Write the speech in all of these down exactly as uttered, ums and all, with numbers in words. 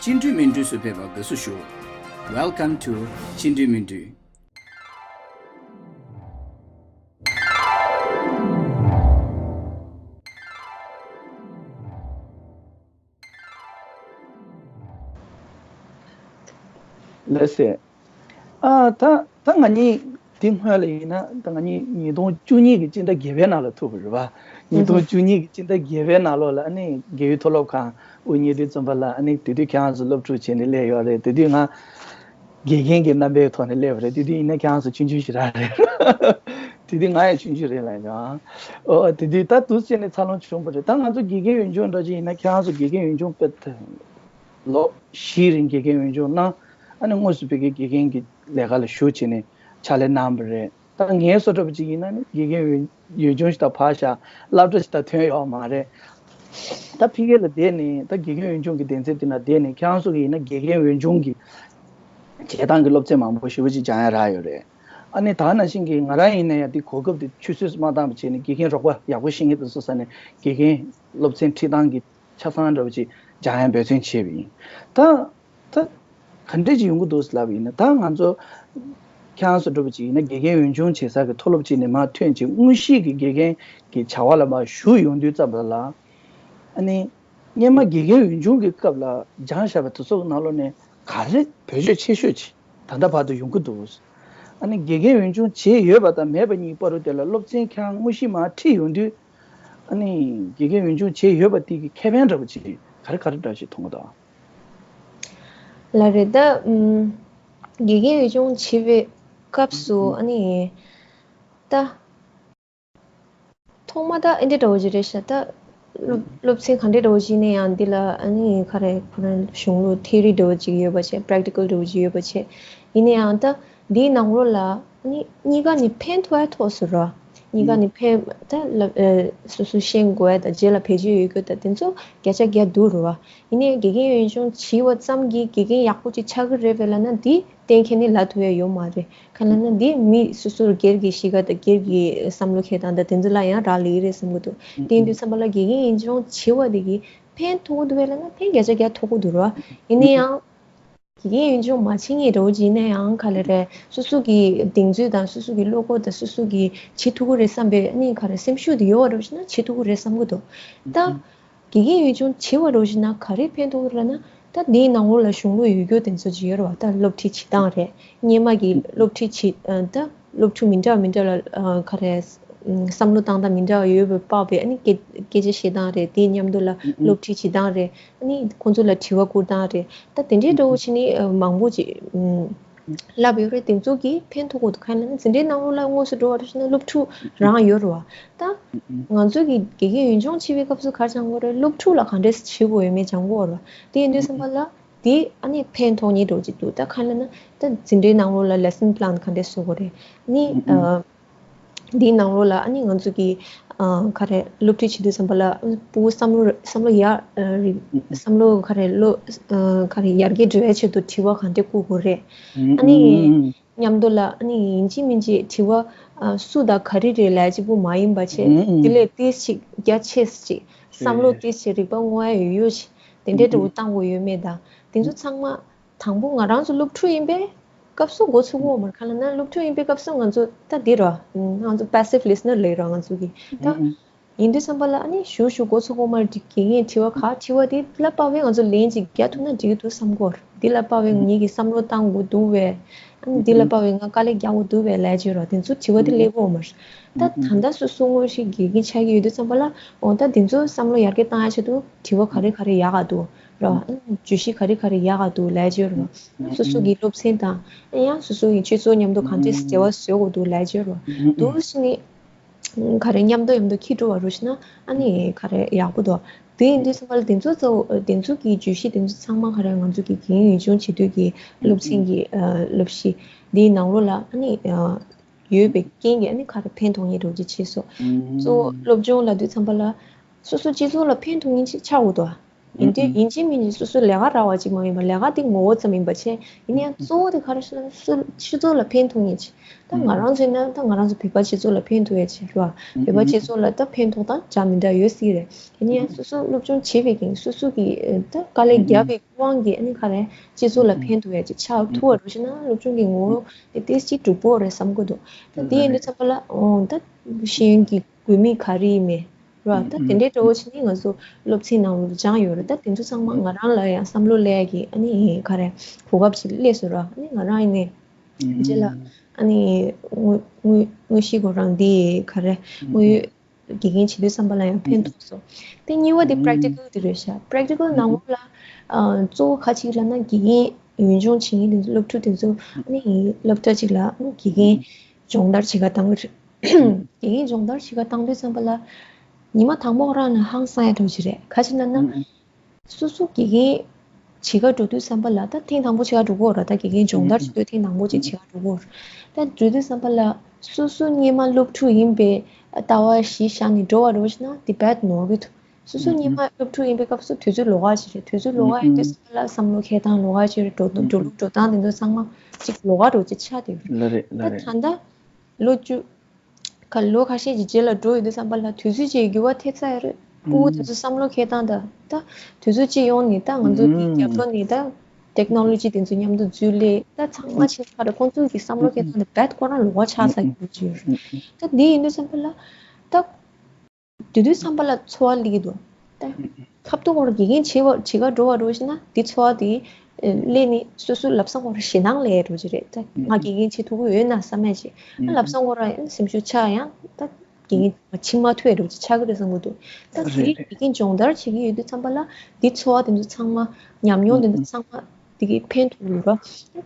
སྤྱི་འཐུས་མི་འདུས་སུ་ཕེབས་པ་དགའ་བསུ་ཞུ། Welcome to སྤྱི་འཐུས་མི་འདུས། ལགས་སེ། ཨ་ད་ད་ང་གཉིས་དེ་སྔོན་ལ་ཡིན་ན་ད་ང་གཉིས་ཉིས་སྟོང་བཅུ་གཉིས་ཀྱི་སྤྱི་ཟླ་བརྒྱད་པའི་ནང་ལ་ཐུག་པ་རེད་བ། ཉིས་སྟོང་བཅུ་གཉིས་ཀྱི་སྤྱི་ཟླ་བརྒྱད་པའི་ནང་ལོགས་ལ་ཨ་ནི་རྒས་ཡོལ་མཐོ་སློབ་ཁང་དབུ་བརྙེས་དུས་ཙམ་པ་ལ་ཨ་ནི་དེ་དུས་ཁྱེད་རང་ཚོ་སློབ་ཕྲུག་བྱས་ནས་སླེབས་ཡོད་རེད། དེ་དུས་ང་དགེ་རྒན་གྱི་རྣམ་པའི་ཐོག་ནས་སླེབས་པ་རེད། དེ་དུས་ཡིན་ན་ཁྱེད་རང་ཚོ་ཆུང་ཆུང་ཞིག་རང་རེད། དེ་དུས་ང་ཡང་ཆུང་ཆུང་རེད་ལབ་ཀྱང་། ཨོ་དེ་དུས་ད་དུས་བྱས་ནས་འཚར་ལོངས་བྱུང་བ་རེད། ད་ང་ཚོ་དགེ་རྒན་འོས་སྦྱོང་འདྲ་ཅིག་ཡིན་ན་ཁྱེད་རང་ཚོ་དགེ་རྒན་འོས་སྦྱོང་དཔེ་ལོ་བཞིའི་རིང་དགེ་རྒན་འོས་སྦྱོང་གནང་། ཨ་ནི་དངོས་སུ་བོད་ཀྱི་དགེ་རྒན་གྱི་ལས་ཀ་ལ་ཞུགས་བྱས་ནས་ཕྱག་ལས་གནང་བ་རེད། ད་ངའི་བཟོ་འདྲ་པོ་ཅིག་ཡིན་ན་ནི་དགེ་རྒན་འོས་འོས་སྦྱོང་ཞིག་ད་ཕར་བཞག་སློབ་གྲྭ་ཞིག་ད་ཐོན་ཡོད་མ་རེད། ད་ཕ་གི་ལ་བསྡད་ནས་ད་དགེ་རྒན་འོས་སྦྱོང་གི་གདན་ཚད་དེ་ན་བསྡད་ནས་ཁྱེད་རང་ཚོ་གི་ཡིན་ན་དགེ་རྒན་འོས་སྦྱོང་གི་བྱེད་སྟངས་ཀྱི་སློབ་ཚན་མང་པོ་ཞེ་པོ་ཅིག་སྦྱང་ཡ་རག་ཡོད་རེད། ཨ་ནི་ད་ནང་བཞིན་གྱི་ང་རང་ཡིན་ན་ཡང་དེ་གོ་སྐབས་དེ་ཆུད་ཟོས་སུ་མ་བཏང་བ་བྱས་ནས་དགེ་རྒན་རོགས་པ་ཡག་པོ་ཤེས་མཁན་དེ་ཚོ་ས་ནས་དགེ་རྒན་སློབ་ཚན་ཁྲིད་སྟངས་ཀྱི་ཆ་ཚང་འདྲ་བོ་ཅིག་སྦྱང་ཡ་འབད་བརྩོན་བྱས་པ་ཡིན། ད་ད་ག་འདྲས་ཅིག་ཡོང་གི་འདུག་ཟེར་ལབ་པ་ཡིན་ན། ད་ང་ཚོ་ཁྱེད་རང་ཚོ་འདྲ་བོ་ཅིག་ཡིན་ན་དགེ་རྒན་འོས་སྦྱོང་བྱེད་ས་གི་མཐོ་སློབ་ཅིག་ནས་མར་ཐོན་ཅིག་དངོས་གཞི་གི་དགེ་རྒན་གྱི་བྱ་བ་ལ་མར་ཞུགས་ཡོང་དུས་ཙམ་པ་ལ། ཨ་ནི་སྔོན་མ་དགེ་རྒན་འོས་སྦྱོང་གི་སྐབས་ལ་སྦྱངས་བཞག་པ་དེ་ཚོ་གི་ནང་ལོགས་ནས་ག་རེ་བེད་སྤྱོད་ཆེ་ཤོས་ཅིག་ད་ལྟ་བར་དུ་ཡོང་གི་འདུག་ཨ་ནི་དགེ་རྒན་འོས་སྦྱོང་བྱས་ཡོད་པ་དང་མེད་པ་གཉིས་བར་དུ་དེ་ལ་སློབ་ཚན་ཁྱེད་རང་དངོས་གཞི་མར་ཁྲིད་ཡོང་དུས། ཨ་ནི་དགེ་རྒན་འོས་སྦྱོང་བྱས་ཡོད་པ་དེ་གི་ཁེ་ཕན་འདྲ་པོ་ཅིག་ག་རེ་ག་རེ་འདྲ་ཞིག་མཐོང་གི་འདུག་ལགས་རེད། ད་ཨུམ། དགེ་རྒན་འོས་སྦྱོང་བྱེད་པའི་སྐབས་སུ་ཨ་ནི་ད་ཐོག་མ་ད་ཨེ་འདྲ་འདྲ་བོ་ཅིག་རེད་ཤག་ད་སློབ་སློབ་ཚན་ག་འདྲ་འདྲ་བོ་ཅིག་ཡིན་ན་ཡང་འདི་ལ་ཨ་ནི་ག་རེ་ཁོ་རང་གཞུང་ལུགས་ཐེ་རི་འདྲ་བོ་ཅིག་ཡོད་པ་བྱས། པེ་རེག་ཊི་ཀལ་འདྲ་བོ་ཅིག་ཡོད་པ་བྱས། ཡིན་ན་ཡང་ད་འདིའི་ནང་ལོགས་ལ་ཨ་ནི་གཉིས་ཀ་ནི་ཕན་ཐོགས་ཡ་ཐོགས་སུ་ར། གཉིས་ཀ་ནི་ཕན་ད་ལ་ཨ་སོ་སོ་ཤེས་དགོས་ཡ་ད་རྗེས་ལ་བེད་སྤྱོད་ཡོད་རྒྱུ་ད་དེ་ཚོ་བརྒྱ་ཆ་བརྒྱ་འདུག་ར་བ། ཡིན་ནའི་དགེ་རྒན་འོས་སྦྱོང་བྱས་པ་ཙམ་གྱིས་དགེ་རྒན་ཡག་པོ་ཅིག་ཆགས་ཀྱི་རེད་པས་ལབ་ན་འདི་གཏན་འཁེལ་ནས་ལབ་ཐུབ་ཡ་ཡོད་མ་རེད། ག་ལབ་ན་འདི་མི་སོ་སོར་སྒེར་གྱི་གཤིས་ཀ་དང་སྒེར་གྱི་བསམ་བློ་འཁྱེར་སྟངས་དང་དེ་ཚོ་ལ་ཡང་རག་ལས་ཀྱི་རེད་བསམ་གྱི་འདུག་དེ་ཡིན་དུས་ཙམ་པ་ལ་དགེ་རྒན་འོས་སྦྱོང་བྱས་པ་དེ་གིས་ཕན་ཐོགས་ཀྱི་འདུག་པས་ལབ་ན་ཕན་བརྒྱ་ཆ་བརྒྱ་ཐོགས་ཀྱི་འདུག་ར། ཡིན་ན་ཡང་དགེ་རྒན་འོས་སྦྱོང་མ་བྱེད་མཁན་འདྲ་བོ་ཅིག་ཡིན་ན་ཡང་ག་ལེ་རེད། སོ་སོ་གི་གདེང་ཚོད་དང་སོ་སོ་གི་བློ་ཁོག་དང་སོ་སོ་གི་བྱེད་ཐུབ་ཀྱི་རེད་བསམ་པའི་ཨ་ནི་ག་རེ་སེམས་ཤུགས་དེ་ཡོད་པ་འདྲ་བོ་ཅིག་ན་བྱེད་ཐུབ་ཀྱི་རེད་བསམ་གྱི་འདུག་ད་དགེ་རྒན་འོས་སྦྱོང་བྱེད་པ་འདྲ་བོ་ཅིག་ན་ག་རེ་ཕན་ཐོགས་ཀྱི་རེད་ལབ་ན། ད་འདིའི་ནང་ལོགས་ལ་གཞུང་ལུགས་ཡོད་རྒྱུ་དེ་ཚོ་ཅིག་ཡོད་རེད་བ། ད་སློབ་ཁྲིད་བྱེད་སྟངས་རེད། སྔོན་མ་གི་སློབ་ཁྲིད་བྱེད་ཨ་ད་སློབ་ཕྲུག་མི་འདྲ་བ་མི་འདྲ་བ་ལ་ཨ་ག་རེ་བསམ་བློ་བཏང་སྟངས་མི་འདྲ་བ་ཡོད་པའི་དཔག་པའི་ཨ་ནི་སྐད་སྐད་ཆ་བཤད་སྟངས་རེད། དེའི་མཉམ་དུ་ལ་སློབ་ཁྲིད་བྱེད་སྟངས་རེད། ཨ་ནི་ཁོང་ཚོ་ལ་དྲི་བ་བསྐུར་སྟངས་རེད། ད་དེ་འདྲའི་འདྲ་བོ་བྱས་ནས་ཨ་མང་པོ་ཅིག་ཨུམ་བསླབ་ཡོད་རེད། དེ་ཚོ་གིས་ཕན་ཐོགས་ཀྱི་འདུག་ག་ལབ་ན་འཛིན་གྲྭའི་ནང་ལོགས་ལ་དངོས་སུ་འགྲོ་བ་འདྲ་བྱས་ན་སློབ་ཕྲུག་རང་ཡོད་རེད་བ། ད་ང་ཚོ་གི་དགེ་རྒན་འོས་སྦྱོང་བྱེད་པའི་སྐབས་སུ་ག་རེ་སྦྱང་དགོས་རེད། སློབ་ཕྲུག་ལ་ག་འདྲས་བྱེད་དགོས་ཡོད་མེད་སྦྱང་དགོས་རེད་བ། དེ་ཡིན་དུས་ཙམ་པ་ལ་དེ་ཨ་ནི་ཕན་ཐོགས་མཁན་འདྲ་བོ་ཅིག་འདུག་ད་ག་ལབ་ན་ད་འཛིན་གྲྭའི་ནང་ལོགས་ལ་ལེ་སན་པི་ལན་ག་འདྲས་བཟོ་དགོས་རེད། ཨ་ནི་ཨ་འདིའི་ནང་ལོགས་ལ་ཨ་ནི་ང་ཚོ་གི་ཨ་ག་རེ་སློབ་ཁྲིད་བྱེད་དུས་ཙམ་པ་ལ་ཕྲུ་གུ་བསམ་བློ་བསམ་བློ་ཡར་ཨ་རིག་བསམ་བློ་ག་རེ་བློ་ཨ་ག་རེ་ཡར་རྒྱས་འགྲོ་བའི་ཆེད་དུ་དྲི་བ་ག་འདྲས་བསྐུར་དགོས་རེད། ཨ་ནི་མཉམ་དུ་ལ་ཨ་ནི་ཡིན་གཅིག་མིན་གཅིག་དྲི་བ་ཨ་སུ་དང་ག་རེ་རེད་ལབ་གཅིག་པུ་མ་ཡིན་པ་བྱས། དེ་ལས་ཏོག་ཙམ་ཅིག་རྒྱ་ཆེ་ཙམ་ཅིག་བསམ་བློ་ཏོག་ཙམ་རིག་པ་བསྔོ་ཡ་ཡོད་ཡོད་ཅིག་དེ་འདྲའི་འདྲ་བོ་བཏང་དགོས་ཡོད་མེད་དང་། དེ་ཚོ་ཚང་མ་དང་པོ་ང་རང་ཚོ་སློབ་ཕྲུག་ཡིན་པའི་སྐབས་སུ་འགོ་ཚུགས་ཀྱི་ཡོད་མ་རེད། ག་ལབ་ན་སློབ་ཕྲུག་ཡིན་པའི་སྐབས་སུ་ང་ཚོ་ད་འདི་ར་ང་ཚོ་པེ་སིབ་ལི་སི་ནར་ལབ་ར་ང་ཚོ་གི་ད། ཡིན་དུས་ཙམ་པ་ལ་ཨ་ནི་ཞུ་ཞུ་འགོ་ཚུགས་གོ་མ་འགྲིག་གི་ངས་དྲི་བ་ག་དྲི་བ་དེ་ལ་དཔག་པའི་ང་ཚོ་ལན་ཅིག་རྒྱག་ཐུབ་ན་འགྲིག་གི་འདུག་བསམ་གོ། འདི་ལ་དཔག་པའི་ངེད་ཀྱི་བསམ་བློ་བཏང་དགོས་འདུག་བས། ཨ་ནི་འདི་ལ་དཔག་པའི་ང་དཀའ་ལས་རྒྱག་དགོས་འདུག་བས་ལས་བྱེད་རོགས་དེ་ཚོ་དྲི་བ་དེ་སླེབས་གོ་མ་རེད། ད་ད་ལྟ་སོ་སོ་དངོས་གཞི་དགེ་རྒན་ཆགས་ཀྱི་ཡོད་དུས་ཙམ་པ་ལ་འོ་ད་དེ་ཚོ་བསམ་བློ་ཡར་རྒྱས་བཏང་ཡ་ཆེད་དུ་དྲི་བ་ག་རེ་ག་རེ་ཡག་ག་འདུག་རོགས། ཨ་ནི་བརྗོད་གཞི་ག་རེ་ག་རེ་ཡག་ག་འདུག་ལས་བྱེད་རོགས། སོ་སོ་གི་སློབ་ཚན་དང་ཡང་སོ་སོ་གི་སྤྱི་ཚོགས་མཉམ་དུ་གང་འདྲས་འབྲེལ་བ་བཟོ་དགོས་འདུག་ལས་བྱེད་རོགས། འདུག་སེ་ནི། ག་རེ་མཉམ་དུ་མཉམ་དུ་འཁྱེར་འགྲོ་བ་རུ་ཞིག་ན་ཨ་ནི་ག་རེ་ཡག་པོ་འདུག་དེ་ཡིན་དུས་ཙམ་པ་ལ་དེ་ཚོ་གཙོ་བོ་དེ་ཚོ་གི་བརྗོད་གཞི་དེ་ཚོ་ཚང་མ་ག་རེ་ང་ཚོ་གི་རྒན་ཡོལ་སྦྱོང་བྱེད་དུས་ཀྱི་སློབ་ཚན་གྱི་སློབ་གཞི་འདིའི་ནང་ལོགས་ལ་ཨ་ནི་ཡོད་པའི་རྐྱེན་གྱིས་ཨ་ནི་ག་རེ་ཕན་ཐོགས་ངེས་འགྲོ་གི་ཆེ་སོ། གཙོ་བོ་སློབ་སྦྱོང་ལབ་དུས་ཙམ་པ་ལ་སོ་སོ་སྤྱི་ཚོགས་ལ་ཕན་ཐོགས་ངེས་ཆེ་ཆགས་འོ་དོ། ཡིན་དུས་ཡིན་གཅིག་མིན་གཅིག་སོ་སོ་ལས་ཀ་རག་པ་གཅིག་མ་ཡིན་པ། ལས་ཀ་དེ་ངོ་བོ་ཙམ་ཡིན་པ་བྱས། ཡིན་ན་ཡང་གཙོ་བོ་དེ་ག་རེ་ཟེར་ན་སོ་སྤྱི་ཚོགས་ལ་ཕན་ཐོགས་མཁན་ཅིག་ད་ང་རང་ཚོ་ཡིན་ན་ད་ང་རང་ཚོ་བོད་པ་སྤྱི་ཚོགས་ལ་ཕན་ཐོགས་ཡ་ཅིག་རེད་བ། བོད་པ་སྤྱི་ཚོགས་ལ་ད་ཕན་ཐོགས་དང་འདྲ་མི་འདྲ་ཡོད་སྲིད་རེད། ཡིན་ན་ཡང་སོ་སོ་སློབ་སྦྱོང་བྱེད་པའི་རྐྱེན་སོ་སོ་གི་ད་དཀའ་ལས་བརྒྱབ་པའི་དབང་གིས་ཨ་ནི་ག་རེ་སྤྱི་ཚོགས་ལ་ཕན་ཐོགས་ཡ་ཅིག་ཆགས་ཐུབ་པ་རེད་ཟེར་ན་སློབ་སྦྱོང་གི་ངོ་བོ་དེ་ཏོག་ཙམ་གྲུབ་པོ་རེད་བསམ་གི་འདུག་ད་དེ་ཡིན་དུས་ཙམ་པ་ལ་ཨོ་ད་ཤེས་ཡོན་གྱི་དགོས་དམིགས་ག་རེ་ཡིན་མེད་ར། ད་དེ་འདྲའི་འདྲ་བོ་བྱས་ནས་ང་ཚོ་སློབ་ཚན་ནང་ལོགས་སྦྱངས་ཡོད་རེད། ད་དེ་ཚོ་ཚང་མ་ང་རང་ལ་ཡང་བསམ་བློ་སླེབས་ཡ་གི་ཨ་ནི་ག་རེ་གོ་སྐབས་ཅིག་སླེབས་སོང་ར། ཨ་ནི་ང་རང་ཡིན་ནའི་རྗེས་ལ་ཨ་ནི་དངོས་དངོས་དངོས་གཞི་ཁོ་རང་འདི་ག་རེ་དངོས་ཡོད་དགེ་རྒན་བྱེད་དུས་ཙམ་པ་ལ་ཡང་ཕན་ཐོགས་སོང་། དེ་གཉིས་པ་དེ་practical་དེ་རེད་ཤག practical་ནང་ལོགས་ལ་ཨ་གཙོ་བོ་ག་ཅིག་ལབ་ན་དགེ་རྒན་ཡོན་སྦྱོང་བྱེད་མཁན་དེ་ཚོ་སློབ་ཕྲུག་དེ་ཚོ་ཨ་ནི་སློབ་གྲྭ་གཅིག་ལ་ཨ་ནི་དགེ་རྒན་སྦྱོང་བརྡར་བྱེད་ག་བཏང་གི་རེད། དགེ་རྒན་སྦྱོང་བརྡར་བྱེད་ག་བཏང་དུས་ཙམ་པ་ལ་ཉི་མ་དང་པོ་རང་ནས་ཧང་སང་ཡ་འདྲ་བོ་ཅིག་རེད། ག་ཅིག་ལབ་ན་སོ་སོ་དགེ་རྒན་བྱེད་ག་འགྲོ་དུས་ཙམ་པ་ལ་ད་ཐེངས་དང་པོ་བྱེད་ག་འགྲོ་གི་ཡོད་རེད། ད་དགེ་རྒན་སྦྱོང་བརྡར་བྱེད་དུས་ཐེངས་དང་པོ་ཅིག་བྱེད་ག་འགྲོ་གི་ཡོད་རེད། ད་འགྲོ་དུས་ཙམ་པ་ལ་སོ་སོ་སྔོན་མ་སློབ་ཕྲུག་ཡིན་པའི་ལྟ་བ་གཞི་བཞག་ནས་འགྲོ་བ་འདྲ་བོ་ཅིག་ན་དེ་རྦད་ནོར་གི་འདུག་སོ་སོ་སྔོན་མ་སློབ་ཕྲུག་ཡིན་པའི་སྐབས་སུ་དུས་ཚོད་ལོགས་ཀ་ཅིག་རེད། དུས་ཚོད་ལོགས་ཀ་ཡིན་དུས་ཙམ་པ་ལ་བསམ་བློ་འཁྱེར་སྟངས་ལོགས་ཀ་ཅིག་རེད། འགྲོ་འགྲོ་ལུགས་འགྲོ་སྟངས་དེ་ཚོ་ཚང་མ་ཅིག་ལོགས་ཀ་འདྲ་བོ་ཅིག་ཆགས་བསྡད་ཡོད་རེད། ལ་རེད་ལ་ད་རེད། ད་ལྟ་ལོ་བཅུ་ཁ་ལོ་ཁ་ཤས་ཀྱི་རྗེས་ལ་འགྲོ་ཡོང་དུས་ཙམ་པ་ལ་དུས་ཚོད་ཀྱི་འགྱུར་བ་ཐེབས་ཚར་ཡོད་རེད། ཕྲུ་གུ་དེ་ཚོ་བསམ་བློ་འཁྱེར་སྟངས་དང་ད་དུས་ཚོད་གཅིག་ཡོང་ནས་ད་ང་ཚོ་གི་རྒྱབ་ལོགས་ནས་ད་ཊེག་ནོ་ལོ་ཇི་དེ་ཚོ་མཉམ་དུ་འཛུལ་སླེབས། ད་ཚང་མ་ཕྱིན་ཚར་རེད། ཁོང་ཚོ་གི་བསམ་བློ་འཁྱེར་སྟངས་དེ་རྦད་ཁོ་རང་ལོགས་ཀ་ཆགས་ཚར་གྱི་ཡོད་ཅིག་ཡོད་རེད། ད་འདི་ཡིན་དུས་ཙམ་པ་ལ་ད། དེ་དུས་བསམ་པ་ལ་ཚོར་བ་སླེབས་ཀྱི་འདུག་ད་ཁ་ཐུག་སྐོར་དགེ་རྒན་བྱེད་པ་བྱེད་ག་འགྲོ་བ་འགྲོ་ཞིག་ན་དེ་ཚོར་བ་དེ་སླེབས་ནས་སོ་སོའི་ལབ་ས་སྐོར་ཞེད་སྣང་སླེབས་འགྲོ་གི་རེད། ད་ང་དགེ་རྒན་བྱེད་ཐུབ་ཀྱི་ཡོད་ན་བསམ་ཡ་ཅིག་ཨ་ལབ་ས་སྐོར་སེམས་ཤུགས་ཆག་ཡང་ད་དགེ་རྒན་ཕྱིན་མ་ཐུབ་ཡ་འགྲོ་ཅིག་ཆགས་ཀྱི་རེད་བསམ་གྱི་འདུག་ད་དེ་རེད་རེད། དགེ་རྒན་སྦྱོང་བརྡར་བྱེད་ཀྱི་ཡོད་དུས་ཙམ་པ་ལ་དེ་ཚོར་བ་དེ་ཚོ་ཚང་མ་ཉམས་མྱོང་དེ་ཚོ་ཚང་མ་དེ་གའི་ཕན་ཐོགས་ཡོད་རེད།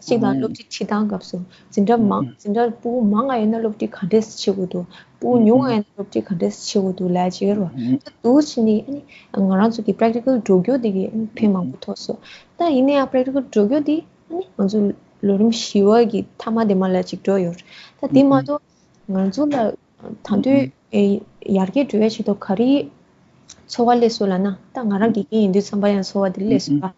གཅིག་དང་སློབ་ཁྲིད་ཁྲིད་སྟངས་སྐབས་སུ་འཛིན་གྲྭ་མང་འཛིན་གྲྭ་ཕྲུ་གུ་མང་ང་ཡོད་ན་སློབ་ཁྲིད་ག་འདྲས་བྱེད་དགོས་འདུག་ཕྲུ་གུ་ཉུང་ང་ཡོད་ན་སློབ་ཁྲིད་ག་འདྲས་བྱེད་དགོས་འདུག་ལབ་ཡ་ཅིག་ཡོད་རེད་བ། ད་འདུག་བྱས་ནས་ཨ་ནི་ང་རང་ཚོ་གི་པེ་རེག་ཊི་ཀལ་འགྲོ་རྒྱུ་དེ་གི་ཕན་མང་པོ་ཐོགས་སོང་། ད་ཡིན་ན་ཡང་པེ་རེག་ཊི་ཀལ་འགྲོ་རྒྱུ་དེ་ཨ་ནི་ང་ཚོ་ལོ་རིམ་བཞི་བ་གི་མཐའ་མ་དེ་མ་ལ་ཅིག་འགྲོ་ཡོད་རེད། ད་དེ་མ་གཏོགས་ང་ཚོ་ལ་ད་དུང་ཨེ་ཡར་རྒྱས་འགྲོ་ཡ་ཆེད་དུ་ག་རེ་ཚོར་བ་སླེབས་སོང་ལབ་ན། ད་ང་རང་དགེ་རྒན་ཡིན་དུས་ཙམ་པ་ཡང་ཚོར་བ་དེ་སླེབས་སོང་ལ།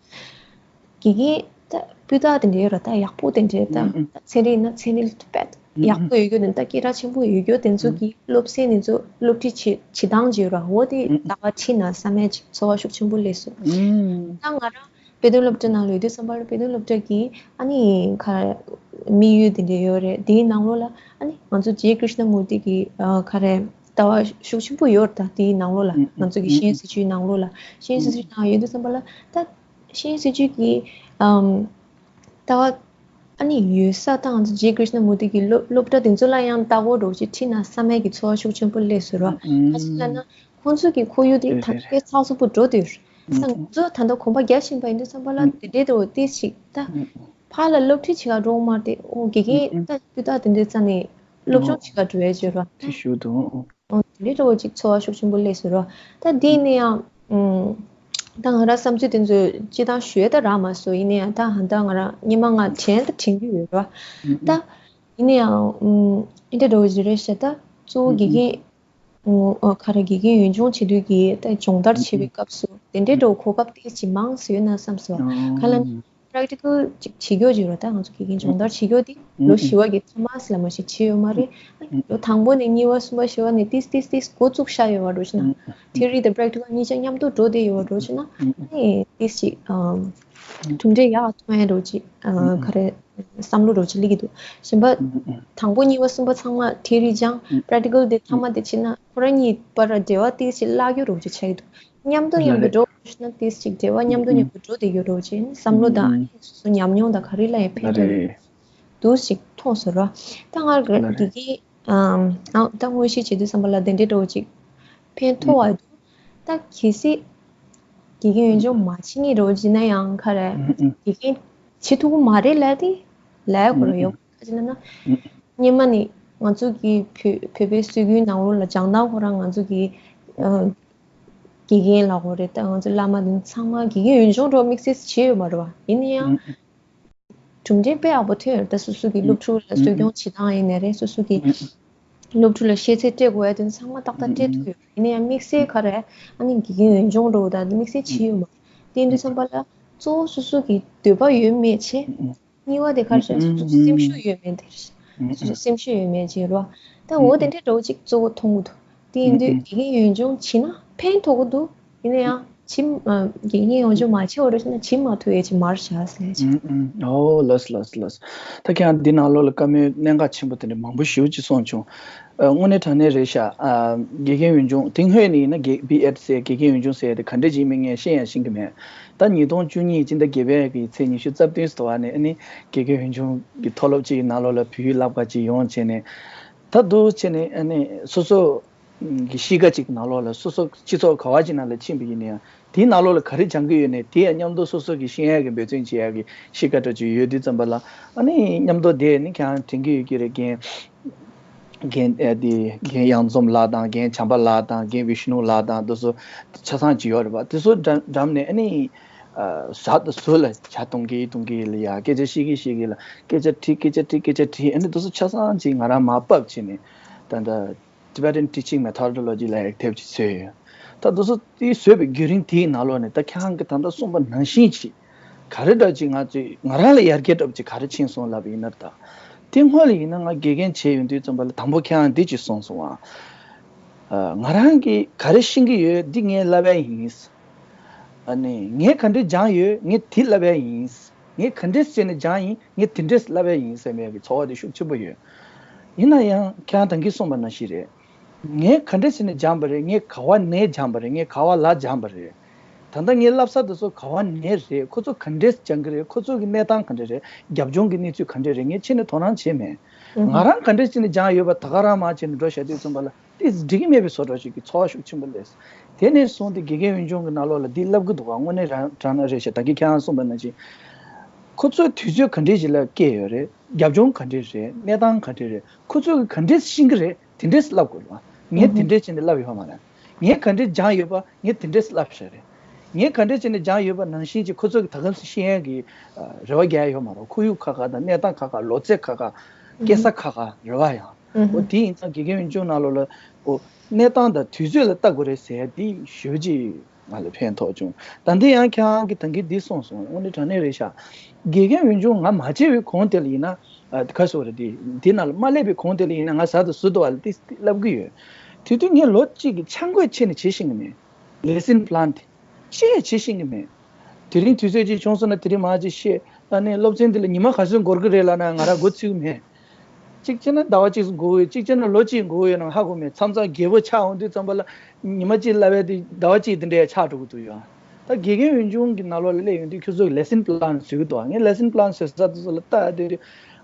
དགེ་རྒན་ད་སྤུས་དག་དེ་འདྲའི་ར་ད་ཡག་པོ་དེ་འདྲའི་ད་ད་ཚན་རིག་ན་ཚན་རིག་དཔེ་ཡག་པོ་ཡོད་རྒྱུ་དེ་ད་སྐད་གྲགས་ཆེན་པོ་ཡོད་རྒྱུ་དེ་ཚོ་གི་སློབ་ཚན་དེ་ཚོ་སློབ་ཁྲིད་བྱེད་བྱེད་སྟངས་བརྗོད་ར་འོ་དེ་ད་ག་ཁྲིད་ན་བསམ་ཡ་ཅིག་ཚོར་བ་ཤུགས་ཆེན་པོ་སླེབས་སོང་། ད་ང་རང་དཔེ་སྟོན་སློབ་གྲྭ་ནང་ལ་ཡོད་དུས་ཙམ་པ་ལ་དཔེ་སྟོན་སློབ་གྲྭ་གི་ཨ་ནི་ག་དམིགས་ཡུལ་དེ་འདྲ་ཡོད་རེད། དེའི་ནང་ལོགས་ལ་ཨ་ནི་ང་ཚོ་ཇེ་ཀྲིཤ་ན་མུར་ཏི་གི་ག་རེ་ལྟ་བ་ཤུགས་ཆེན་པོ་ཡོད་རེད། ད་དེའི་ནང་ལོགས་ལ་ང་ཚོ་གི་ཤེས་ཡོན་སྲིད་བྱུས་ནང་ལོགས་ལ་ཤེས་ཡོན་སྲིད་བྱུས་ནང་ཡོད་དུས་ཙམ་པ་ལ་ད་ཤེས་ཡོན་སྲིད་བྱུས་ཀྱི་ཨམ་ལྟ་བ་ཨ་ནི་ཡོད་ས་དང་ཇེ་ཀྲིཤ་ན་མུར་ཏི་གི་སློབ་སློབ་གྲྭ་དེ་ཚོ་ལ་ཡང་ལྟ་སྐོར་འདྲ་བོ་ཅིག་ཁྲིད་ན་བསམ་ཡས་ཀྱི་ཚོར་བ་ཤུགས་ཆེན་པོ་སླེབས་སོང་ར། ག་ཅི་ལབ་ན་ཁོང་ཚོ་གི་ཁོར་ཡུག་དེ་ད་ལྟ་དཔེ་ཚགས་ཚུད་པོ་འགྲོ་བསྡད་ཡོད་རེད། ས་ང་ཚོ་ད་ལྟ་གོམ་པ་རྒྱག་བཞིན་པ་ཡིན་དུས་ཙམ་པ་ལ་དེ་འདྲའི་འདྲ་བོ་ཏིས་ཅིག་ད་ཕར་ལ་སློབ་ཁྲིད་བྱེད་ག་འགྲོ་མ་རེད། ཨོ་དགེ་རྒན་ད་སྤུས་དག་དེ་འདྲའི་རྩ་ནས་སློབ་སྦྱོང་བྱེད་ག་འགྲོ་ཡས་བརྗོད་ར། དེ་ཞུ་འདུག་ཨོ་དེ་འདྲའི་འདྲ་བོ་ཅིག་ཚོར་བ་ཤུགས་ཆེན་པོ་སླེབས་སོང་ར། ད་དེ་ནས་ཡང་ཨུམ། ད་ང་རང་བསམ་ཚུལ་དེ་ཚོ་སྤྱི་བཏང་ཞུ་ཡས་ད་རག་མ་སོང་། ཡིན་ན་ཡང་ད་ཧ་ད་ང་རང་སྔོན་མ་ང་དྲན་ད་དྲན་གྱི་ཡོད་ར། ད་ཡིན་ན་ཡང་ཨུམ། ཨེ་འདྲ་འདྲ་བོ་ཅིག་རེད་ཤག་ད་གཙོ་བོ་དགེ་རྒན་ཨོ་ཨོ་ག་རེ་དགེ་རྒན་ཡོན་སྦྱོང་བྱེད་དུས་ཀྱི་ད་སྦྱོང་བརྡར་བྱེད་པའི་སྐབས་སུ་དེ་འདྲའི་འདྲ་བོ་གོ་སྐབས་ཏིས་ཅིག་མང་ཙམ་ཡོད་ན་བསམ་སོང་། ག་ལབ་ན་པེ་རེག་ཊི་ཀལ་ཅིག་བྱེད་རྒྱུ་ཅིག་རེད། ད་ང་ཚོ་དགེ་རྒན་སྦྱོང་བརྡར་བྱེད་རྒྱུ་དེ་ལོ་བཞི་བ་གི་མཐའ་མ་ཙམ་ལ་མ་ཞིག་བྱས་ཡོད་མ་རེད། ལོ་དང་པོ་ནས་གཉིས་པ་གསུམ་པ་བཞི་བ་ནས་ཏིས་ཏིས་ཏིས་འགོ་བཙུགས་བཞག་ཡོད་པ་འདྲ་བོ་ཅིག་ན། ཐི་ཡོ་རི་དང་པེ་རེག་ཊི་ཀལ་གཉིས་ཆ་མཉམ་དུ་འགྲོ་བསྡད་ཡོད་པ་འདྲ་བོ་ཅིག་ན། ཨ་ནི་ཏིས་ཅིག་ཨམ། གྲུབ་འབྲས་ཡག་ཐོན་ཡ་འདྲ་བོ་ཅིག་ཨ་ག་རེ་བསམ་བློ་འདྲ་བོ་ཅིག་སླེབས་ཀྱི་འདུག་གཞན་པ་དང་པོ་གཉིས་པ་གསུམ་པ་ཚང་མ་ཐི་ཡོ་རི་སྦྱངས། པེ་རེག་ཊི་ཀལ་དེ་མཐའ་མ་དེ་ཕྱིན་ན་ཁོ་རང་གཉིས་བར་འབྲེལ་བ་ཏིས་ཅིག་བརླག་རྒྱུ་འདྲ་བོ་ཅིག་ཆགས་ཀྱི་འདུག་མཉམ་དུ་མཉམ་དུ་འགྲོ་ཞིག་ན་ཏིས་ཅིག་འབྲེལ་བ་མཉམ་དུ་མཉམ་དུ་འགྲོ་བསྡད་རྒྱུ་འདྲ་བོ་ཅིག་བསམ་བློ་དང་སོ་སོ་ཉམས་མྱོང་དང་ག་རེ་ལ་ཡང་ཕན་ཐོགས་རེད། འདུག་ཅིག་མཐོང་སོང་ར། ད་ང་དགེ་རྒན་ཨམ། ཨ་ད་དངོས་གཞི་བྱེད་དུས་ཙམ་པ་ལ་དེ་འདྲའི་འདྲ་བོ་ཅིག་ཕན་ཐོགས་པ་འདུག་ད་གལ་སྲིད་དགེ་རྒན་ཡོན་སྦྱོང་མ་བྱེད་མཁན་འདྲ་བོ་ཅིག་ན་ཡང་ག་རེ་དགེ་རྒན་བྱེད་ཐུབ་ཀྱི་མ་རེད་ལབ་དེ་ལབ་དགོས་རེད་ཡོད། ག་ཅི་ལབ་ན་སྔོན་མ་ནས་ང་ཚོ་གི་བོད་བོད་པའི་སྲོལ་རྒྱུན་ནང་ལོགས་ལ་སྦྱང་སྟངས་ཁོ་རང་ང་ཚོ་གི་ཨ་དགེ་རྒན་ལབ་དགོས་རེད། ད་ང་ཚོ་བླ་མ་དེ་ཚང་མ་དགེ་རྒན་ཡོན་སྦྱོང་འདྲ་བོ་དམིགས་བསལ་བྱས་ཡོད་མ་རེད་བ། ཡིན་ན་ཡང་གྲུབ་འབྲས་དཔེ་ཡག་པོ་ཐོན་ཡོད་རེད། ད་སོ་སོ་གི་སློབ་ཕྲུག་ལ་གསོ་སྐྱོང་བྱེད་སྟངས་ཡིན་ནའི་རེད། སོ་སོ་གི་སློབ་ཕྲུག་ལ་ཤེས་ཚད་སྤྲད་དགོས་ཡ་དེ་ཚང་མ་ཏག་ཏག་སྤྲད་ཐུབ་ཡོད་རེད། ཡིན་ན་ཡང་དམིགས་བསལ་ག་རེ་ཨ་ནི་དགེ་རྒན་ཡོན་སྦྱོང་འདྲ་བོ་ད་དམིགས་བསལ་བྱས་ཡོད་མ་རེད། དེ་འདྲ་བསམ་པ་ལ་གཙོ་བོ་སོ་སོ་གི་འདོད་པ་ཡོད་མེད་བྱས། གཉིས་པ་དེ་ག་རེ་ཟེར་ན་སོ་སོ་སེམས་ཤུགས་ཡོད་མེད་དེ་རེད། སོ་སོ་སེམས་ཤུགས་ཡོད་མེད་ཅིག་རེད་བ། ད་འོ་དེ་འདྲའི་འདྲ་བོ་ཅིག་གཙོ་བོ་མཐོང་གི་འདུག་དེ་ཡིན་དུས་དགེ་རྒན་ཡོན་སྦྱོང་བྱེད་ན་ཕན་ཐོགས་ཀྱི་འདུག་ཡིན་ན་ཡང་། བྱེད་ཨ། དགེ་རྒན་ཡོན་སྦྱོང་མ་བྱས་པ་རེད་ཟེར་ན་བྱེད་མ་ཐུབ་ཡས་ཅིག་མར་བཞག་ཟེར་ཅིག་ཨུམ་ཨུམ། ཨོ་ལགས་སོ་ལགས་སོ་ལགས་སོ། ད་ཁྱེད་རང་འདི་ནང་ལོགས་ལ་བཀའ་མོལ་གནད་འགག་ཆེན་པོ་དེ་འདྲ་མང་པོ་ཞེ་པོ་ཅིག་གསུངས་བྱུང་། ཨ། དངོས་གནས་དྲང་གནས་རེད་ཤག་ཨ། དགེ་རྒན་ཡོན་སྦྱོང་དེ་སྔོན་ནས་ཡིན་ན་དགེ་བི་ཨེད་ཟེར་དགེ་རྒན་ཡོན་སྦྱོང་ཟེར་ཡ་དེ་ག་འདྲ་ཅིག་ཡིན་མིན་ངས་ཤེས་ཡང་ཤེས་ཀྱི་མེད། ད་ཉིས་སྟོང་བཅུ་གཉིས་སྤྱི་ཟླ་བརྒྱད་པའི་གི་ཚེས་ཉི་ཤུ་རྩ་བདུན་ཙམ་དུ་བ་ནས་ཨ་ནི་དགེ་རྒན་ཡོན་སྦྱོང་གི་མཐོ་སློབ་ཅིག་གི་ནང་ལོགས་ལ་བོད་ཡིག་བསླབ་ག་ཅིག་ཡོང་བྱས་ནས། ད་འདུག་བྱས་ནས་ཨ་ནི་སོ་སོ་གི་གཤིས་ཀ་ཅིག་ནང་ལོགས་ལ་སོ་སོ་སྤྱི་ཚོགས་ག་བ་ཅིག་ནང་ལ་ཕྱིན་པ་ཡིན་ན་ཡང་དེའི་ནང་ལོགས་ལ་ག་རེ་སྦྱང་གི་ཡོད་ནས་དེ་ཡང་མཉམ་དུ་སོ་སོ་གི་ཤེས་ཡ་གི་འབད་བརྩོན་བྱེད་ཡ་གི་གཤིས་ཀ་འདྲ་ཅིག་ཡོད་དུས་ཙམ་པ་ལ་ཨ་ནི་མཉམ་དུ་བསྡད་ནི་ཁྱེད་རང་དྲན་གི་ཡོད་ཀྱི་རེད། རྒན་རྒན་ཨ་དེ་རྒན་གཡང་འཛོམས་ལགས་དང་རྒན་བྱམས་པ་ལགས་དང་རྒན་བི་ཤུ་ནུ་ལགས་དང་དེ་ཚོ་ཆ་ཚང་ཅིག་ཡོད་རེད་པ། དེ་ཚོ་འགྲམ་འགྲམ་ནས་ཨ་ནི་ཨ་ཟ་དང་ཟོ་ལ་ཇ་འཐུང་གི་འཐུང་གི་ལ་ཡ་སྐད་ཆ་བཤད་ཀྱི་བཤད་ཀྱི་ལ་སྐད་ཆ་དྲིས་སྐད་ཆ་དྲིས་སྐད་ཆ་དྲིས་ཨ་ནི་དེ་ཚོ་ཆ་ཚང་ཅིག་ང་རང་མར་ཕབ་བྱས་ནས་ད་ལྟ། Tibetan Teaching Methodology ལ་ཡང་དེབ་ཅིག་བཟོས་ཡོད། ད་དེ་ཚོ་དེ་བཟོས་པའི་བརྒྱུད་རིམ་དེའི་ནང་ལོགས་ནས་ད་ཁྱེད་རང་གིས་ད་ལྟ་གསུངས་པ་ནང་བཞིན་ཅིག་ག་རེ་འདྲ་ཅིག་ང་ཚོས་ང་རང་ལ་ཡར་རྒྱས་འདྲ་པོ་ཅིག་ག་རེ་ཕྱིན་སོང་ལབ་པ་ཡིན་ན་ད། དེ་སྔོན་ལ་ཡིན་ན་ང་དགེ་རྒན་བྱས་ཡོང་དུས་ཙམ་པ་ལ་དང་པོ་ཁྱེད་རང་འདི་ཅིག་གསུངས་སོང་ཨ། ཨ། ང་རང་གིས་ག་རེ་ཤེས་ཀྱི་ཡོད་འདི་ངས་བསླབ་པ་ཡིན། ཨ་ནི་ངས་ག་འདྲས་སྦྱངས་ཡོད་ངས་དེ་བསླབ་པ་ཡིན། ངས་ག་འདྲས་བྱས་ནས་སྦྱངས་ཡིན་ངས་དེ་འདྲས་བསླབ་པ་ཡིན་ཟེར་བའི་གི་ཚོར་བ་དེ་ཤུགས་ཆེན་པོ་ཡོད། ཡིན་ན་ཡང་ཁྱེད་རང་ད་གིན་གསུངས་པ་ནང་བཞིན་རེད། ངས་ག་འདྲས་བྱས་ནས་སྦྱངས་པ་རེད། ངས་ག་བ་ནས་སྦྱངས་པ་རེད། ངས་ག་བ་ལ་སྦྱངས་པ་རེད། ད་ལྟ་ངའི་བསླབ་ས་དེ་ཚོ་ག་བ་ནས་རེད། ཁོ་ཚོ་ག་འདྲས་སྦྱང་གི་རེད། ཁོ་ཚོ་གི་གནས་སྟངས་ག་འདྲས་རེད། རྒྱབ་ལྗོངས་ཀྱི་གནས་ཚུལ་ག་འདྲས་རེད། ངས་ཕྱི་ནས་དོ་སྣང་བྱས་མེད། ང་རང་ག་འདྲས་བྱས་ནས་སྦྱངས་ཡོད་པ་ད་ག་རང་མར་བྱས་ནས་འགྲོ་བཞག་དུས་ཙམ་པ་ལ་དེ་འགྲིག་གི་མེད་པའི་བཟོ་འདྲ་ཞིག་གི་ཚོར་བ་ཤུགས་ཆེན་པོ་སླེབས། དེ་ནས་བཟུང་སྟེ་དགེ་རྒན་ཡོན་སྦྱོང་གི་ནང་ལོགས་ལ་འདི་བསླབ་གི་འདུག་ག་དངོས་གནས་རང་དྲང་ན་རེད་ཤག་ད་གིན་ཁྱེད་རང་གསུངས་པ་ནང་བཞིན། ཁོ་ཚོའི་དུས་ཚོད་ག་འདྲས་ཞིག་ལ་སྐྱེལ་ཡོད་རེད། རྒྱབ་ལྗོངས་ག་འདྲས་རེད། གནས་སྟངས་ག་འདྲས་རེད། ཁོ་ཚོས་ག་འདྲས་ཤེས་ཀྱི་རེད། དེ་འདྲས་བསླབ་དགོས་རེད་བ། ངས་དེ་འདྲས་བྱས་ནས་བསླབ་ཡོད་མ་རེད། ངས་ག་འདྲས་སྦྱངས་ཡོད་པ་ངས་དེ་འདྲས་བསླབ་བཞག་རེད། ངས་ག་འདྲས་བྱས་ནས་སྦྱངས་ཡོད་པ་ནང་བཞིན་གྱི་ཁོ་ཚོ་གི་ད་གམ་སུ་ཤེས་ཡ་གི་ཨ་རེ་བ་རྒྱག་ཡ་ཡོད་མ་རེད། ཁོར་ཡུག་ཁག་ཁག་དང་གནས་སྟངས་ཁག་ཁག་ལོ་ཚད་ཁག་ཁག་སྐྱེ་ས་ཁག་ཁག་རེ་བ་ཡང་། འོ་དེ་ཡིན་ཙང་དགེ་རྒན་ཡོན་སྦྱོང་ནང་ལོགས་ལ་འོ་གནས་སྟངས་དང་དུས་ཚོད་ལ་ལྟ་དགོས་རེད་ཟེར་ཡ་དེ་ཞེ་པོ་ཅིག་ང་ལ་ཕན་ཐོགས་བྱུང་། ད་ལྟ་ཡང་ཁྱེད་རང་གིས་ད་གིན་འདི་གསུངས་སོང་། དངོས་གནས་དྲང་གནས་རེད་ཤག་དགེ་རྒན་ཡོན་སྦྱོང་ང་མ་བྱས་པའི་གོང་དེ་ལ་ཡིན་ན་ཨ་ག་སོ་རེད། དེ་འདི་ནང་ལ་མ་སླེབས་པའི་གོང་དེ་ལ་ཡིན་ན་ང་ཟ་དང་ཟོ་དང་བ་ལ་ཏིག་ཏིག་བསླབ་ཀྱི་ཡོད། དེ་དུས་ངས་ལོ་གཅིག་གི་འཆར་འགོད་བྱས་ནས་བྱེད་ཤེས་ཀྱི་མེད། Lesson plan དེ་བཤད་བྱེད་ཤེས་ཀྱི་མེད། དེ་རིང་དུས་ཚོད་ཅིག་བྱུང་སོང་ན་དེ་རིང་མར་ཅིག་བཤད། ཨ་ནི་སློབ་ཚན་འདི་ལ་ཉི་མ་ག་ཚོད་འགོར་གི་རེད་ལབ་ན་ང་རང་མགོ་ཚོས་ཀྱི་མེད། གཅིག་བྱས་ན་ཟླ་བ་གཅིག་འགོར་གི་ཡོད། གཅིག་བྱས་ན་ལོ་གཅིག་འགོར་གི་ཡོད་ན་ཧ་གོ་མེད། མཚམས་མཚམས་རྒྱས་པོ་ཆགས་འོང་དུས་ཙམ་པ་ལ་ཉི་མ་གཅིག་བསླབ་པའི་དུས་ཟླ་བ་གཅིག་དེ་འདྲ་ཡང་ཆགས་འགྲོ་གི་འདུག་ཡ། ད་དགེ་རྒན་ཡོན་སྦྱོང་གི་ནང་ལོགས་ལ་སླེབས་ཡོང་དུས་ཁྱོད་ཚོ་གི་lesson plan བཟོ་གི་འདུག་ངས་lesson plan བཟོ་ས་དེ་ཚོ་ལ་ལྟ་ཡ་དེ་དུས་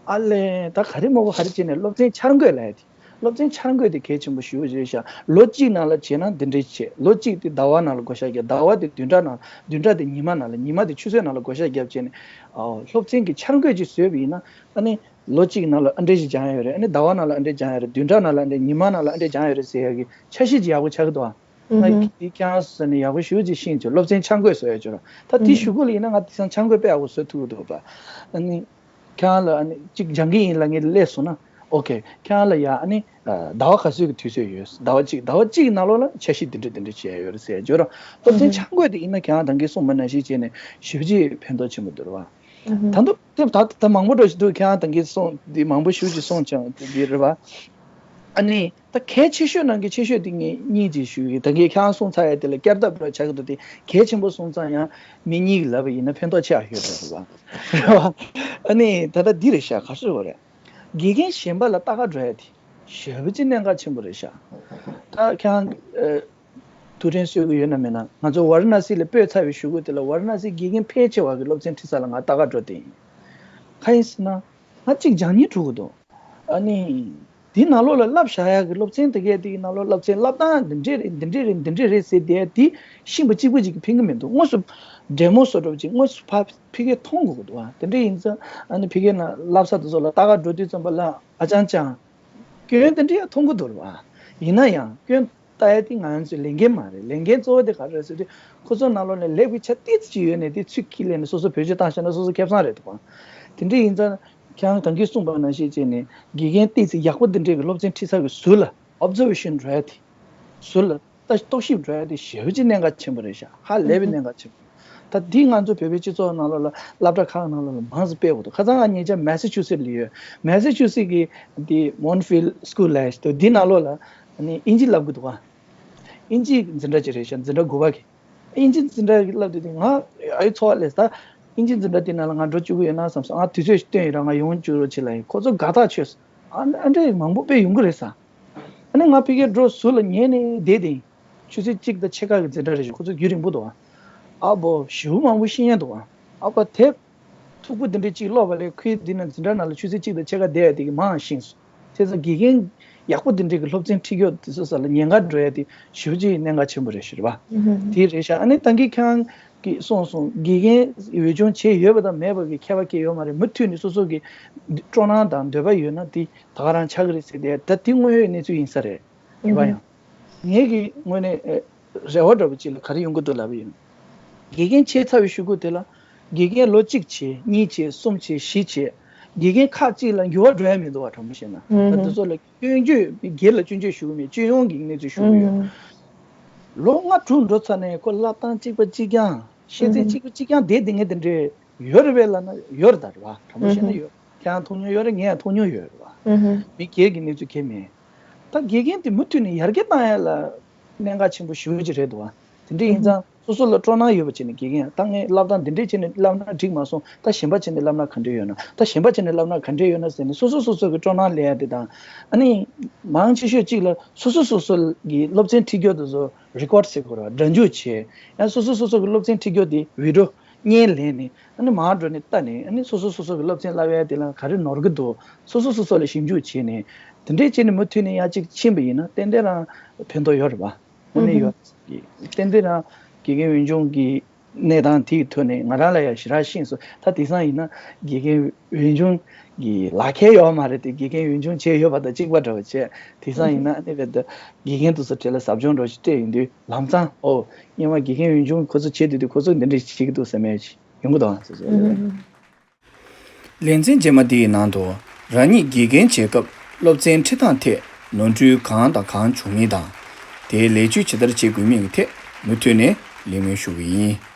ཨ་ལས་ད་ག་རེ་མོ་གོ་ག་རེ་བྱས་ནས་སློབ་ཚན་འཆར་འགོད་ལབ་ཡ་དེ། སློབ་ཚན་འཆར་འགོད་དེ་གལ་ཆེན་པོ་ཞེ་པོ་རེད་ཤག་ལོ་གཅིག་ནང་ལ་བྱས་ན་འདི་འདྲས་བྱས། ལོ་གཅིག་དེ་ཟླ་བ་ནང་ལ་བགོ་བཤའ་རྒྱབ། ཟླ་བ་དེ་བདུན་ཕྲག་ནང་། བདུན་ཕྲག་དེ་ཉི་མ་ནང་ལ། ཉི་མ་དེ་ཆུ་ཚོད་ནང་ལ་བགོ་བཤའ་རྒྱབ་བྱས་ནས་ཨོ་སློབ་ཚན་གྱི་འཆར་འགོད་ཅིག་བཟོས་པ་ཡིན་ན་ཨ་ནི་ལོ་གཅིག་ནང་ལ་ཨ་འདྲས་ཞིག་སྦྱང་ཡ་ཡོད་རེད། ཨ་ནི་ཟླ་བ་ནང་ལ་ཨ་འདྲས་སྦྱང་ཡ་རེད། བདུན་ཕྲག་ནང་ལ་ཨ་འདྲས། ཉི་མ་ནང་ལ་ཨ་འདྲས་སྦྱང་ཡ་ཡོད་རེད་ཟེར་ཡ་གི་འཆར་གཞི་ཅིག་ཡག་པོ་ཆགས་ཀྱི་འདུག་ཨ། ང་འདི་ཁྱེད་རང་ཚོ་ནས་ཡག་པོ་ཞེ་པོ་ཅིག་ཤེས་བྱུང་། སློབ་ཚན་འཆར་འགོད་བཟོ་ཡ་ཅིག་ར། ད་དེ་ཞུ་གི་ལ་ཡིན་ན་ང་དེང་སང་འཆར་འགོད་དཔེ་ཡག་པོ་བཟོ་ཐུབ་ཀྱི་འདུག་པ། ཨ་ནི། ཁྱེད་རང་ལ་ཨ་ནི་གཅིག་སྦྱང་གི་ཡིན་ལབ་ངེས་སླེབས་སོང་ན། ཨོ་ཁེ། ཁྱེད་རང་ལ་ཡ་ཨ་ནི་ཟླ་བ་ག་ཚོད་ཀྱི་དུས་ཚོད་ཡོད། ཟླ་བ་གཅིག་ཟླ་བ་གཅིག་གི་ནང་ལོགས་ལ་འཆར་གཞི་འདི་འདྲ་འདི་འདྲ་བྱས་ཡོད་རེད་ཟེར་བརྗོད་རོགས། སློབ་ཚན་འཆར་འགོད་དེ་ཡིན་ན་ཁྱེད་རང་ད་གིན་གསུངས་པ་ནང་བཞིན་བྱས་ནས་ཞེ་པོ་ཅིག་ཕན་ཐོགས་ཆེན་པོ་འདུག་རེད་བ། ད་དུང་དེ་ད་ད་མང་པོ་འགྲོ་བཞིན་འདུག་ཁྱེད་རང་ད་གིན་གསུངས་འདི་མང་པོ་ཞེ་པོ་ཅིག་གསུངས་ཀྱང་འདི་རེད་བ། ཨ་ནི་ད་གལ་ཆེ་ཤོས་ནང་གི་ཆེ་ཤོས་དེ་ངས་གཉིས་ཅིག་ཞུ་གི། ད་གིན་ཁྱེད་རང་གསུངས་ཚར་ཡ་དེ་ལ་བསྐྱར་ལྡབ་འདྲ་ཆགས་ཀྱི་འདུག་དེ་གལ་ཆེན་པོ་གསུངས་ཙང་ཡང་མི་གཉིས་ཀྱིས་ལབ་པ་ཡིན་ན་ཕན་ཐོགས་ཆེ་བ་ཡོད་རེད་བ། རེད་བ། ཨ་ནི་ད་ལྟ་འདི་རེད་ཤག་ག་ཚོད་རེད། དགེ་རྒན་གཞན་པ་ལ་ལྟ་ག་འགྲོ་ཡ་དེ་ཞེ་པོ་ཅིག་གནད་འགག་ཆེན་པོ་རེད་ཤག་ད་ཁྱེད་རང་ཨ་ཐུགས་དྲན་གསོས་ཀྱི་ཡོད་ན་མེད་ན། ང་ཚོ་ཝཱ་ར་ཎ་སི་ལ་སྤོས་ཚར་བའི་གཞུག་གུ་དེ་ལ་ཝཱ་ར་ཎ་སི་དགེ་རྒན་ཕལ་ཆེ་བ་གི་སློབ་ཚན་ཁྲིད་ས་ལ་ང་ལྟ་ག་འགྲོ་བསྡད་ཡིན། གང་ཡིན་ཟེར་ན། ང་གཅིག་སྦྱང་སྙིང་བྲོ་གི་འདུག་ཨ་ནི། འདི་ནང་ལོགས་ལ་བསླབ་བཞག་ཡག་གི་སློབ་ཚན་དེ་གས་དེ་གི་ནང་ལོགས་བསླབ་ཚན་བསླབ་སྟངས་འདི་འདྲས་རེད། འདི་འདྲས་རེད། འདི་འདྲས་རེད་ཟེར་བསྡད་དེ་ཤེས་པ་གཅིག་པ་གཅིག་གིས་ཕན་གི་མི་འདུག་དངོས་སུ་ཌེ་མོ་བཟོ་འདྲ་པོ་ཅིག་དངོས་སུ་ཕ་ཕ་གིར་མཐོང་དགོས་ཀྱི་འདུག་ཨ་དེ་འདྲས་ཡིན་ཙང་ཨ་ནི་ཕ་གིར་ན་བསླབ་ས་དེ་ཚོ་ལ་ལྟ་ག་འགྲོ་དུས་ཙམ་པ་ལ་ཨ་ཅང་ཅང་། སྐྱོན་དེ་འདྲ་ཡང་མཐོང་གི་འདུག་རེད་བ། ཡིན་ན་ཡང་སྐྱོན་ལྟ་ཡ་དེ་ང་ཚོའི་ལས་འགན་མ་རེད། ལས་འགན་གཙོ་བོ་དེ་ག་རེ་རེད་ཟེར་དུས་ཁོ་ཚོ་ནང་ལོགས་ནས་ལེགས་པའི་ཆ་ཏིག་ཙམ་ཅིག་ཡོད་ནས་དེ་ཚུར་ཁྱེར་ལེན་ནས་སོ་སོ་བེད་སྤྱོད་བཏང་བཞག་ན་སོ་སོ་ཁེ་བཟང་རེད་འདུག་ག་དེ་འདྲ་ཡིན་ཙང་ཁྱེད་རང་ད་གིན་གསུངས་པ་ནང་བཞིན་བྱས་ནས་དགེ་རྒན་ཏིག་ཙམ་ཡག་པོ་དེ་འདྲའི་གི་སློབ་ཚན་ཁྲིད་ས་གི་ཟུར་ལ་ཨོབ་ཛར་ཝེ་ཤན་འགྲོ་ཡ་དེ་ཟུར་ལ་ལྟ་རྟོག་ཞིབ་འགྲོ་ཡ་དེ་ཞེ་པོ་ཅིག་གནད་འགག་ཆེན་པོ་རེད་ཤག་ཧ་ལས་པའི་གནད་འགག་ཆེན་པོ། ད་འདི་ང་ཚོ་བོད་པའི་སྤྱི་ཚོགས་ནང་ལོགས་ལ་སློབ་གྲྭ་ཁག་ནང་ལོགས་ལ་མང་ཙམ་སྤེལ་དགོས་འདུག་ཁ་སང་ང་ཉེ་ཆར་མེ་ས་ཆུ་སེ་ལ་ཡོད། མེ་ས་ཆུ་སེ་གི་འདི་མོན་ཕིལ་སྐུལ་ལབ་ཡ་ཞིག་འདུག་འདི་ནང་ལོགས་ལ་ནི་དབྱིན་ཇི་བསླབ་གི་འདུག་ག་དབྱིན་ཇི་འཛིན་གྲྭ་ཅིག་རེད་ཤག་འཛིན་གྲྭ་དགུ་པ་གི། དབྱིན་ཇི་འཛིན་གྲྭ་གི་བསླབ་དུས་དེ་ང་ཨ་ཡི་ཚོར་བ་ལས་ད་དབྱིན་ཇི་འཛིན་གྲྭ་དེ་ནང་ལ་ང་འགྲོ་བཅུག་གི་ཡོད་ན་བསམ་སོང་། ང་དུས་ཚོད་ཞིག་བཏོན་ཡོད་ར། ང་ཡོང་བཅུག་རོགས་བྱེད་ལབ་ཡིན། ཁོ་ཚོ་དགའ་ཐག་ཆོད་སོང་། ཨ་ཨ་འདྲས་མང་པོ་དཔེ་ཡོང་གི་རེད་ས། ཨ་ནི་ང་ཕ་གིར་འགྲོ་ཟུར་ལ་ཉལ་ནས་བསྡད་དེ་ཡིན། ཆུ་ཚོད་གཅིག་དང་ཕྱེད་ཀ་གི་འཛིན་གྲྭ་རེད་ཤག་ཁོ་ཚོ་རྒྱུན་རིང་པོ་འདུག་ཨ་བོ་ཞེ་པོ་མང་པོ་ཤེས་ཡ་འདུག་ཨ་ཨ་ཁོ་དེབ་མཐུག་པོ་འདི་འདྲས་གཅིག་ཀློག་པ་ལས་ཁོའི་འདི་ན་འཛིན་གྲྭ་ནང་ལ་ཆུ་ཚོད་གཅིག་དང་ཕྱེད་ཀ་བསྡད་ཡ་དེ་གི་མང་ཤེས་སོང་། དེ་ཚོ་དགེ་རྒན་ཡག་པོ་འདི་འདྲས་ཀྱི་སློབ་ཚན་ཁྲིད་རྒྱུ་དེ་ཚོ་ས་ལ་ཉེན་ཁ་འགྲོ་ཡ་དེ་ཞེ་པོ་ཅིག་གནད་འགག་ཆེན་པོ་རེད་ཤག་རེད་པ། དེ་རེད་ཤག་ཨ་ནི་ད་གིན་ཁྱེད་རང་གིས་གསུངས་སོང་། དགེ་རྒན་འོས་སྦྱོང་བྱས་ཡོད་པ་དང་མེད་པ་གི་ཁྱད་པར་གང་ཡང་ཡོད་མ་རེད། མུ་མཐུད་ནས་སོ་སོ་གི་སྤྲོ་སྣང་དང་འདོད་པ་ཡོད་ན་དེ་ད་ག་རང་ཆགས་ཀྱི་རེད་ཟེར་ཏེ། ད་དེ་དངོས་ཡོད་གནས་ཚུལ་ཡིན་ས་རེད། རེད་པ། ཡང་ངེད་ཀྱི་ངོས་ནས་ཨེ་རེ་བ་འདྲ་པོ་ཅིག་ལ་ག་རེ་ཡོང་གི་འདུག་ལབ་པ་ཡིན་ན། དགེ་རྒན་བྱས་ཚར་བའི་གཞུག་གུ་དེ་ལ་དགེ་རྒན་ལོ་གཅིག་བྱས། གཉིས་བྱས། གསུམ་བྱས། བཞི་བྱས། དགེ་རྒན་ཁག་ཅིག་ལ་འགྱུར་བ་འགྲོ་ཡ་མི་འདུག་པ། དྲང་པོ་བཤད་ན་ད་དེ་ཚོ་ལ་སྐྱོན་བརྗོད། སྒེར་ལ་སྐྱོན་བརྗོད་ཞུ་གི་མེད། སྤྱི་ཡོངས་ཀྱི་གནས་ཚུལ་ཞུ་གི་ཡོད། ལོ་ལྔ་དྲུག་འགྲོ་ཚར་ནས་ཁོ་བསླབ་སྟངས་གཅིག་པ་གཅིག་རྐྱང་། ཤེས་ཚད་གཅིག་པ་གཅིག་རྐྱང་བསྡད་བསྡད་མཁན་དེ་འདྲས་ཡོད་རེད་པས་ལབ་ན་ཡོད་རེད་ད། རེད་པ། དྲང་པོ་བཤད་ན་ཡོད། ཁྱེད་རང་མཐོང་མྱོང་ཡོད་རེད། ངས་ཡང་མཐོང་མྱོང་ཡོད་རེད་པ། མི་སྒེར་གྱི་གནས་ཚུལ་གང་ཡང་མེད། ད་དགེ་རྒན་དེ་མུ་མཐུད་ནས་ཡར་རྒྱས་བཏང་ཡ་ལ་གནད་འགག་ཆེན་པོ་ཞེ་པོ་ཅིག་རེད་འདུག་པ། དེ་འདྲ་ཡིན་ཙང་སོ་སོ་ལ་སྤྲོ་སྣང་ཡོད་པ་བྱས་ནས་དགེ་རྒན། ད་ངས་བསླབ་སྟངས་འདི་འདྲས་བྱས་ནས་བསླབ་ན་འགྲིག་མ་སོང་། ད་གཞན་པ་བྱས་ནས་བསླབ་ན་ག་འདྲས་ཡོད་ན། ད་གཞན་པ་བྱས་ནས་བསླབ་ན་ག་འདྲས་ཡོད་ན་ཟེར་ནས་སོ་སོ་སོ་སོ་གི་སྤྲོ་སྣང་ལེན་ཡ་དེ་དང་། ཨ་ནི་མང་ཆེ་ཤོས་གཅིག་ལ་སོ་སོ་སོ་སོ་གི་སློབ་ཚན་ཁྲིད་རྒྱུ་དེ་ཚོ་རི་ཀོཌ་ཟེར་དགོས་རེད་པ། སྒྲ་འཇུག་བྱས། ཡང་སོ་སོ་སོ་སོ་གི་སློབ་ཚན་ཁྲིད་རྒྱུ་དེ་བི་ཌི་ཡོ་བརྙན་ལེན་ནས། ཨ་ནི་མར་འགྲོ་ནས་ལྟ་ནས། ཨ་ནི་སོ་སོ་སོ་སོ་གི་སློབ་ཚན་བསླབ་ཡ་དེ་ལ་ག་རེ་ནོར་གི་འདུག་སོ་སོ་སོ་སོ་ལ་ཞིབ་འཇུག་བྱས་ནས། དེ་འདྲས་བྱས་ནས་མུ་མཐུད་ནས་ཡར་ཅིག་ཕྱིན་པ་ཡིན་ན་ཏན་ཏན་རང་ཕན་ཐོགས་ཡོད་རེད་པ། དངོས་གནས་ཡོད། ཏན་ཏན་རང་དགེ་རྒན་འོས་སྦྱོང་གི་གནས་སྟངས་དེའི་ཐོག་ནས་ང་རང་ལ་ཡང་ཞེ་དྲག་ཤེས་སོང་། ད་དེང་སང་ཡིན་ན་དགེ་རྒན་འོས་སྦྱོང་གི་ལག་ཁྱེར་ཡོད་མ་རེད་དེ། དགེ་རྒན་འོས་སྦྱོང་བྱས་ཡོད་པ་དང་གཅིག་པ་འདྲ་བོ་བྱས། དེང་སང་ཡིན་ན་ཨ་ནི་རྦད་དེ་དགེ་རྒན་དེ་ཚོ་གྲས་ལ་ཟབ་སྦྱོང་འདྲ་བོ་ཞིག་སྤྲད་ཡོང་དུས་ལམ་སང་། ཨོ། སྔོན་མ་དགེ་རྒན་འོས་སྦྱོང་ཁོ་ཚོ་བྱེད་དུས་དུས་ཁོ་ཚོ་འདི་འདྲ་ཞིག་བྱེད་ཀྱི་འདུག་བསམ་ཡ་ཞིག་ཡོང་གི་འདུག་ཨང་། སོ་སོ་ལ། ལེ་ཚན་རྗེས་མ་འདིའི་ནང་དུ། རང་ཉིད་དགེ་རྒན་བྱེད་སྐབས་སློབ་ཚན་ཁྲིད་སྟངས་ཐད་ནོར་འཁྲུལ་གང་དང་གང་བྱུང་མིན་དང་། དེའི་ལེགས་བཅོས་ཇི་ལྟར་བྱེད་དགོས་མིན་གྱི་ཐད་མུ་མཐུད་ནས་གླེང་མོལ་ཞུ་གི་ཡིན།